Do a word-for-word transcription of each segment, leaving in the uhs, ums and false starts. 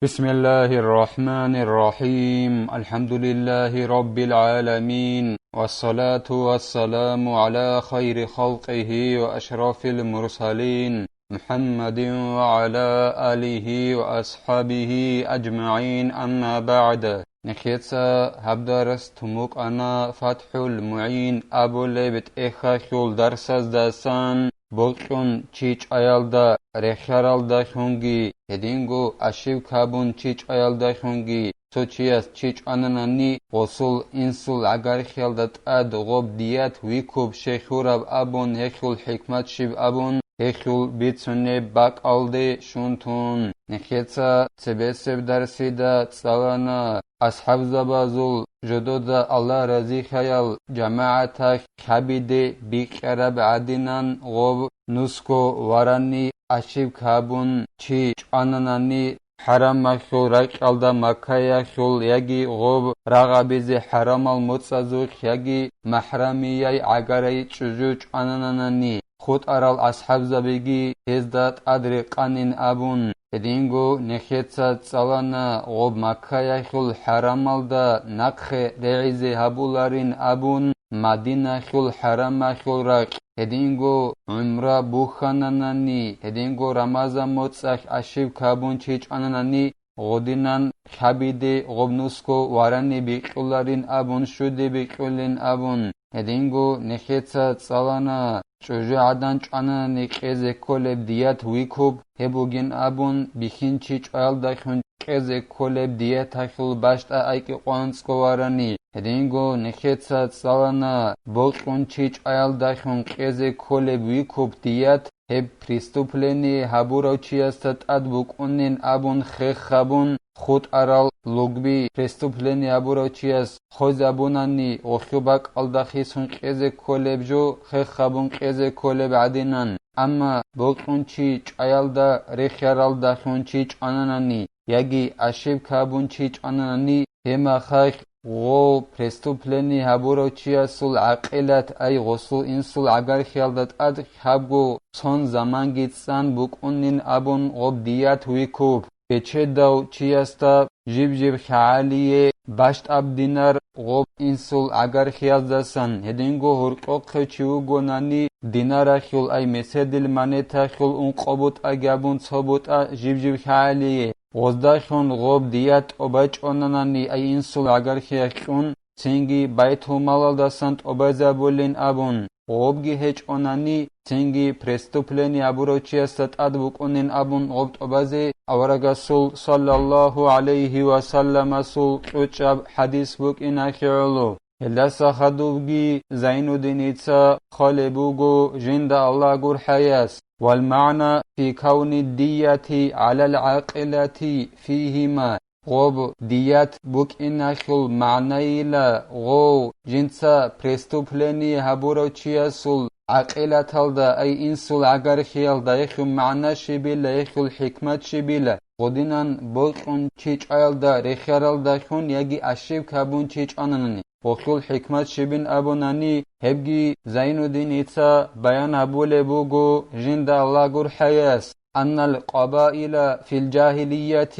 بسم الله الرحمن الرحيم. الحمد لله رب العالمين. والصلاة والسلام على خير خلقه وأشرف المرسلين محمد وعلى آله وأصحابه أجمعين. أما بعد. Нехеца гьаб дарс тун букӀана ФатхӀул МугӀин абулеб тӀехьалъул дарсаздасан. Бокьун чи чӀваялда рехияралдалъунги, гьединго ашиб кабун чи чӀваялдалъунги, цо чияс чи чӀвананани, гъосул инсул гӀагархиялда тӀад гъоб дият вихьуб щай хьураб абун, гьелъул хӀикмат щиб абун, гьелъул бицунеб бакӀалде щун тун. Нехеца цебесеб дарсида цӀалана. АсхӀабзабазул жодода, Аллагь разилъаял жамагӀаталъ, хабиде бикьараб гӀадинан гъоб нусго варанни ашиб кабун чи чӀвананани, хӀарамалъул ракьалда Маккаялъул яги гъоб рагъабизе хӀарамал моцӀазулъ яги махӀрамияй гӀагарай чӀужу чӀвананани, хутӀарал асхӀабзабиги гьезда тӀад рекъанин абун, гьединго нехеца цӀалана гъоб Маккаялъул хӀарамалда нахъе регӀизе гьабуларин абун, Мадиналъул хӀарамалъул ракь, гьединго гӀумра бухьананани, гьединго Рамазан моцӀалъ ашиб кабун чи чӀвананани, гъодинан хабиде гъоб нусго варанни бикьуларин абун, щуде бикьулин абун, гьединго нехеца цӀалана, чӀужугӀадан чӀвананани кьезе кколеб дият вихьуб гьеб бугин абун, бихьинчи чӀваялдалъун кьезе кколеб дияталъул бащтӀа айкьи къванцӀго варани, гьединго нехеца цӀалана, бокьун чи чӀваялдалъун кьезе кколеб вихьуб дият гьеб преступление гьабурав чиясда тӀад букӀунин абун хех гьабун, хутӀарал лугби преступление гьабурав чияс хвезабунани, гъолъу бакӀалда хисун кьезе кколеб жо, хех гьабун кьезе кколеб гӀадинан. Амма бокьун чи чӀваялда рехияралдалъун чи чӀвананани, яги ашиб кабун чи чӀвананани, гьеб мехалъ гъов преступление гьабурав чиясул гӀакъилат, ай гъосул инсул гӀагархиялда тӀад хабго цон заманги цӀан букӀунин абун гъоб дият вихьуб. Бечедав чиясда жиб-жиб хагӀалие бащтӀаб динар гъоб инсул гӀагархияздасан, гьединго гьоркьохъев чи вугонани, динаралъул, ай меседил монеталъул ункъо бутӀаги абун цо бутӀа жиб-жиб хагӀалие, гъоздалъун гъоб дият тӀоба чӀонанани, ай инсул гӀагархиялъ кьун, цинги байтулмалалдасан тӀобазабулин абун, гъобги гьечӀонани, цинги преступление гьабурав чиясда тӀад букӀунин абун гъоб тӀобазе аварагасул, саллаллагьу гӀалайгьи ва салламасул, кьучӀаб хӀадис букӀиналъе гӀоло. Гьелдаса хадубги Зайнуддиница хъвалеб буго, жинда Аллагь гурхӀаяс: «Вал магӀна фи кавни дияти гӀалал гӀакъилати фигьима». Гъоб дият букӀиналъул магӀнайила гъов жинца преступление гьабурав чиясул гӀакъилаталда, ай инсул гӀагархиялда, гьелъул магӀна щибила, гьелъул хӀикмат щибила, гъодинан бокьун чи чӀваялда рехияралдалъун яги ашиб кабун чи чӀвананани, гъолъул хӀикмат щибин абунани, гьебги Зайнуддиница баян гьабулеб буго, жинда Аллагь гурхӀаяс. أن القبائل في الجاهلية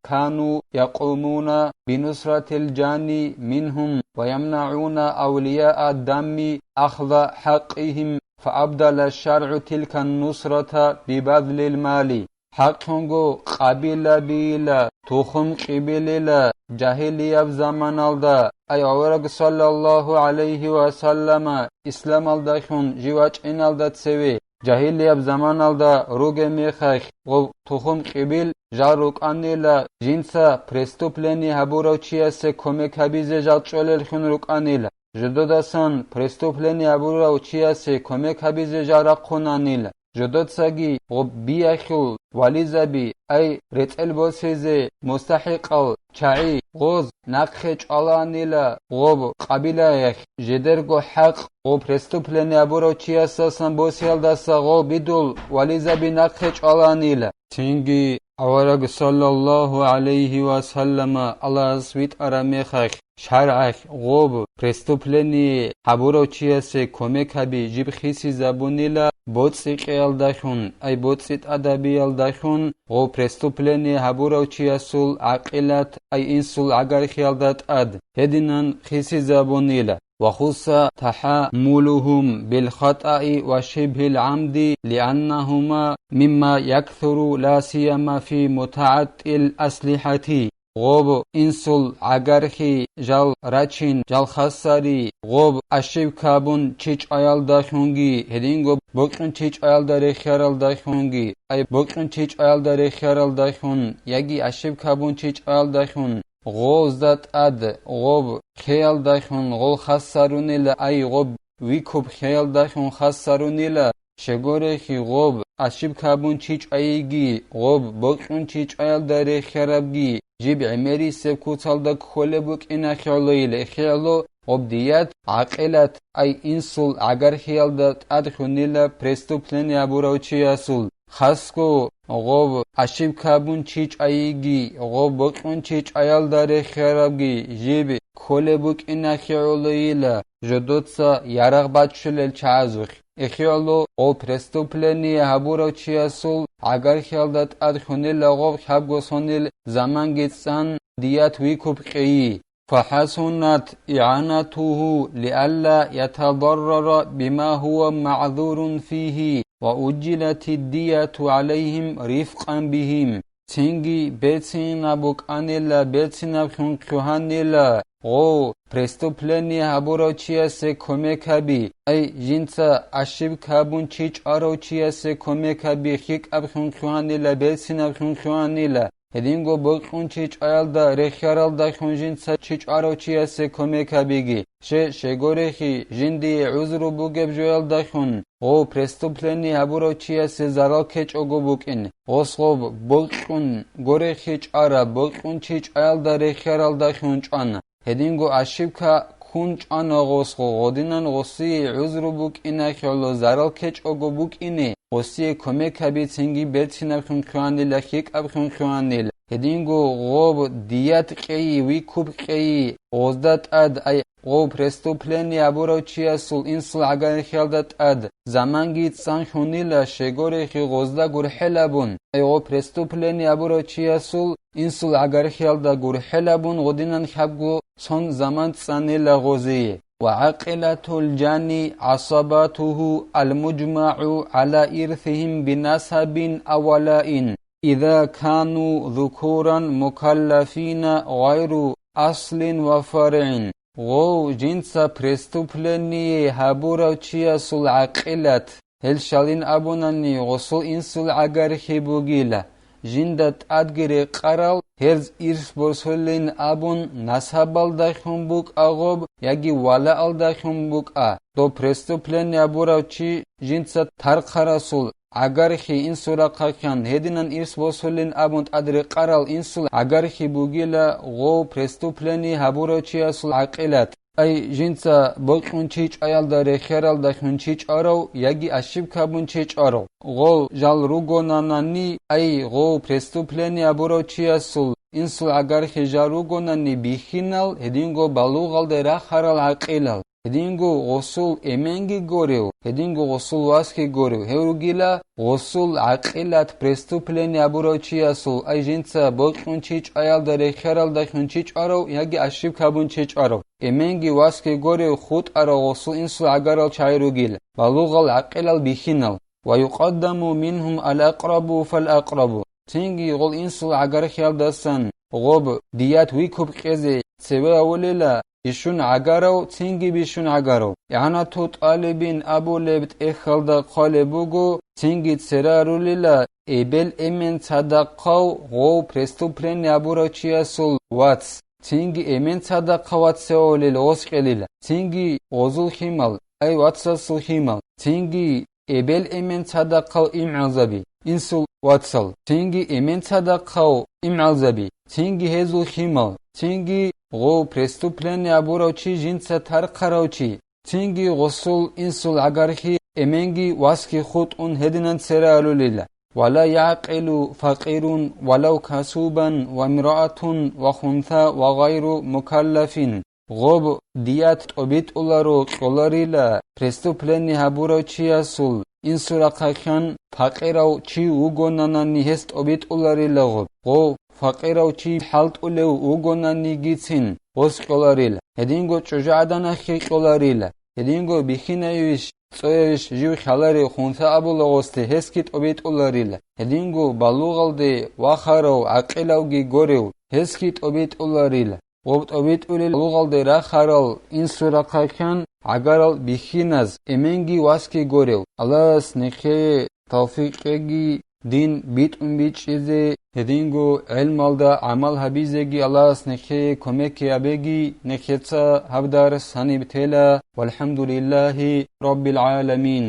كانوا يقومون بنصرة الجاني منهم ويمنعون أولياء الدم أخذ حقهم، فأبدل الشرع تلك النصرة ببذل المال. ХӀакълъунго къабилабийила, тухум-кьибилила, жагьилияб заманалда, ай авараг саллаллагьу гӀалайгьи ва саллама исламалдалъун жив вачӀиналда цеве, жагьилияб заманалда ругеб мехалъ гъоб тухум-кьибил жал рукӀанила, жинца преступление гьабурав чиясе кумек гьабизе жал чӀолеллъун рукӀанила. Жододасан преступление гьабурав чиясе кумек гьабизе жал рахъунанила. Жодоцаги гъоб биялъул вализаби, ай рецӀел босизе мустахӀикъал чагӀи гъоз нахъе чӀваланила гъоб къабилаялъ, жидерго хӀакъ гъоб преступление гьабурав чиясдасан босиялдаса гъоб бидул вализаби нахъе чӀваланила. Цинги авараг саллаллагьу гӀалайгьи ва саллама Аллагьас витӀараб мехалъ, шаргӀалъ гъоб преступление гьабурав чиясе кумек гьаби жиб хисизабунила боцӀи кьеялдалъун, ай боцӀи тӀадабиялдалъун, гъоб преступление гьабурав чиясул гӀакъилат, ай инсул гӀагархиялда тӀад гьединан хисизабунила. وخص تحاملهم بالخطأ وشبه العمد لأنهما مما يكثر لا سيما في متعاطي الأسلحة. Гъоб инсул гӀагархи жал рачин, жал хасари, гъоб ошибка гьабун чи чӀваялдалъунги, гьединго бокьун чи чӀваялда рехияралдалъунги, ай бокьун чи чӀваялда рехияралдалъун яги ошибка гьабун чи чӀваялдалъун, гъозда тӀад гъоб хеялдалъун гъол хасарунила, ай гъоб вихьуб хеялдалъун хасарунила, щегорехи гъоб ошибка гьабун чи чӀвайиги, гъоб бокьун чи чӀваялда рехиярабги жиб гӀемерисеб куцалда кколеб букӀиналъе гӀолойила, эхияло гъоб дият, гӀакъилат, ай инсул гӀагархиялда тӀад хьунила преступление гьабурав чиясул. Хасго гъоб ошибка гьабун чи чӀвайиги, гъоб бокьун чи чӀваялда рехиярабги жиб кколеб букӀиналъе гӀолойила жодоца ярагъ баччулел чагӀазухъ. Эхиялъул гъоб преступление гьабурав чиясул гӀагархиялда тӀад хьунила гъоб хӀабго сонил заманги цӀан дият вихьуб кьейи. فحسنت إعانته لئلا يتضرر بما هو معذور فيه، وأجلت الدية عليهم رفقا بهم. Цинги берцинаб букӀанила, берцинаб хьун хъугьанила гъов преступление гьабурав чиясе кумек гьаби, ай жинца ошибка гьабун чи чӀварав чиясе кумек гьаби, хьикӀаб хьун хъугьанила, берцинаб хьун хъугьанила. Гьединго бокьун чи чӀваялда рехияралдалъун жинца чи чӀварав чиясе кумек гьабиги, ще-, щегорехи жиндие гӀузру бугеб жоялдалъун, гъов преступление гьабурав чиясе зарал ккечӀого букӀин, гъос гъоб бокьун горехи чӀвараб, бокьун чи чӀваялда рехияралдалъун чӀвана. Гьединго ошибка ккун чӀвана гъос гъо, гъодинан гъосие гӀузру букӀиналъе гӀоло зарал ккечӀого букӀине, гъосие кумек гьабицинги берцинаб хьун хъугьанила, хьикӀаб хьун хъугьанила. Гьединго гъоб дият кьейи, вихьуб кьейи, гъозда тӀад, ай гъов преступление гьабурав чиясул инсул гӀагархиялда тӀад заманги цӀан хьунила, щегорехи гъозда гурхӀел абун, ай гъов преступление гьабурав чиясул инсул гӀагархиялда гурхӀел абун гъодинан хӀабго сон заман цӀанила гъозие. وعاقلة الجاني عصبته المجمع على إرثهم بنسب أو ولاء إذا كانوا ذكورا مكلفين غير أصل وفرع. Гъов жинца преступление гьабурав чиясул гӀакъилат, гьел щалин абунани гъосул инсул гӀагархи бугила, жинда тӀадги рекъарал гьерз ирс босулин абун насабалдалъун букӀа гъоб яги валаалдалъун букӀа, доб преступление гьабурав чи жинца тархъарасул гӀагархи, инсул рахъалъан гьединан ирс босулин абун тӀад рекъарал инсул гӀагархи бугила гъов преступление гьабурав чиясул гӀакъилат. Ай жинца бокьун чи чӀваялда рехияралдалъун чи чӀварав яги ошибка гьабун чи чӀварав. Гъов жал ругонанани, ай гъов преступление гьабурав чиясул инсул гӀагархи жал ругонани бихьинал, гьединго балугъалде рахарал гӀакъилал. Гьединго гъосул эменги горев, гьединго гъосул васги горев, гьев ругила гъосул гӀакъилат преступление гьабурав чиясул, ай жинца бокьун чи чӀваялда рехияралдалъун чи чӀварав яги ошибка гьабун чи чӀварав. Эменги васги горев хутӀарав гъосул инсул гӀагарал чагӀи ругила, балугъал гӀакъилал бихьинал. ويقدم منهم الأقرب فالأقرب. Цинги гъол инсул гӀагархиялдасан гъоб дият вихьуб кьезе цеве авулела, бищун гӀагарав, цинги бищун гӀагарав. ИгӀанату тӀалибин абулеб тӀехьалда хъвалеб буго, цинги церарулела эбел-эмен цадахъав гъов преступление гьабурав чиясул вац, цинги эмен цадахъав вац цеве авулел гъос кьелила, цинги гъозул химал, ай вацасул химал, цинги эбел-эмен цадахъал имгӀалзаби, инсул вацал, цинги эмен цадахъав имгӀалзаби, цинги гьезул химал, цинги гъов преступление гьабурав чи жинца тархъарав чи, цинги гъосул инсул гӀагархи эменги васги хутӀун гьединан церарулила. ولا يعقل فقير ولو كسوبا وامرأة وخنثى وغير مكلف. Гъоб дият тӀобитӀуларо кьоларила, преступление гьабурав чиясул, инсурахъахъан пакъирав чи вугонанани гьес тӀобитӀуларила гъоб. Гъов пакъирав чи хӀалтӀулев вугонанигицин гъос кьоларила, гьединго чӀужугӀаданахъе кьоларила, гьединго бихьинайищ, цӀоявищ жив хьаларев хунса абула гъосде, гьесги тӀобитӀуларила, гьединго балугъалде вахарав гӀакъилавги горев, гьесги тӀобитӀуларила. Гъоб тӀобитӀулел балугъалде рахарал инсурахъахъан гӀагарал бихьиназ, эменги васги горев. Аллагьас нехее тавфикъ кьеги, дин битӀун бичӀчӀизе, гьединго гӀелмалда гӀамал гьабизеги Аллагьас нехее кумекги гьабеги. Нехеца гьаб дарс гьаниб тела. ВалхӀамдулиллагьи раббил гӀаламин.